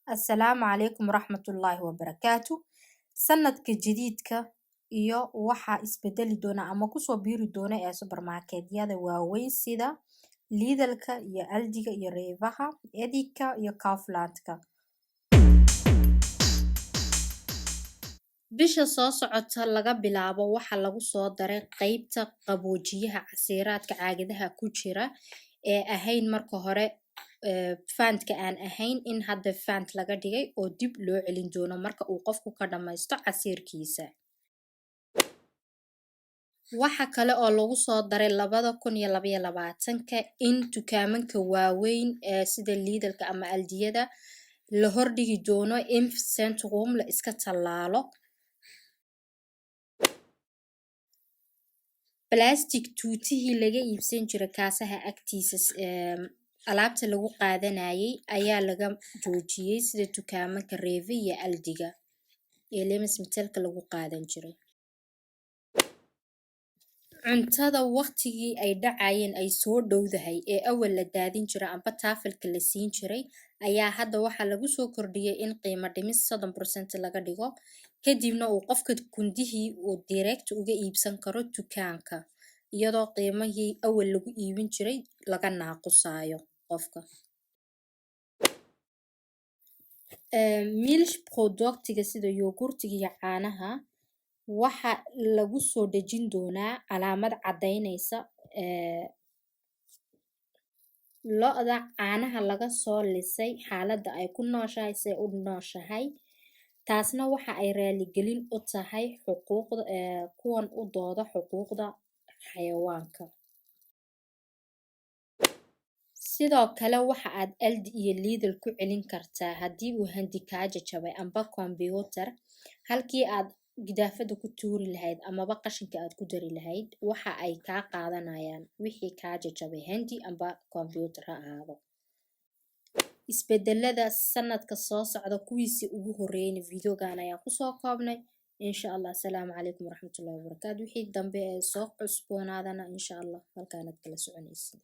Assalaamu calaykum waraxmatullaahi wabarakaatu. Sanadka jadiidka iyo waxaa isbedeli doona ama kusoo biiri doona ee supermarketyada waaweyn sida Lidlka iyo Aldiga iyo Rewaha, Edeka iyo Kauflandka. Bisha soo socota laga bilaabo waxaa lagu soo daray qeybta qaboojiyaha casiiraadka caagadaha ku jira ee ahayn marka hore faantka aan ahayn in hadda faant laga dhigay oo dib loo celin doono marka uu qofku ka dhammaysto casiirkiisa. Waxa kale oo lagu soo daray 2022-ka in dukaamanka waaweyn ee sida Lidlka ama Aldiyada la hordhigi doono Impfzentrum la iska tallaalo. Plastic tuutihii laga iibsan jiray kaasaha agtiisa alaabta lagu qaadanayay ayaa laga joojiyey sida dukaamanka Rewe iyo Aldiga ee Lebensmittelka lagu qaadan jiray. Cuntada waqtigii ay dhacayeen ay soo dhowdahay ee awal la daadin jiray amba taafilka la siin jiray ayaa hadda waxaa lagu soo kordhiyey in qiimo dhimis 30% laga dhigo, kadibna uu qofka kundihii uu direct uga iibsan karo dukaanka iyadoo qiimihii awal lagu iibin jiray laga naaqusaayo qofka. Milch productiga sida yogurtiga iyo caanaha waxa lagu soo dhejin doonaa calaamad caddaynaysa lo'da caanaha laga soo lisay xaaladda ay ku nooshahay say u nooshahay, taasna waxa ay raaligelin u tahay xuquuqda kuwan u dooda xuquuqda xayawaanka. Sidoo kale waxa aad Aldi iyo Lidl ku celin kartaa haddii uu handi kaa jajabay amba kombiyuutar, halkii aad gidaafada ku tuuri lahayd amaba qashinka aad ku dari lahayd waxa ay kaa qaadanayaan wixii kaa jajabay handi amba kombiyuutar ha ahaado. Isbedelada sanadka soo socda kuwiisii ugu horreeyayna videogan ayaan kusoo koobnay. Insha Allah asalaamu calaykum waraxmatullahi wabarakaatu. Wixii dambe ee soo cusboonaadana insha Allah halkaanaad kala soconaysid.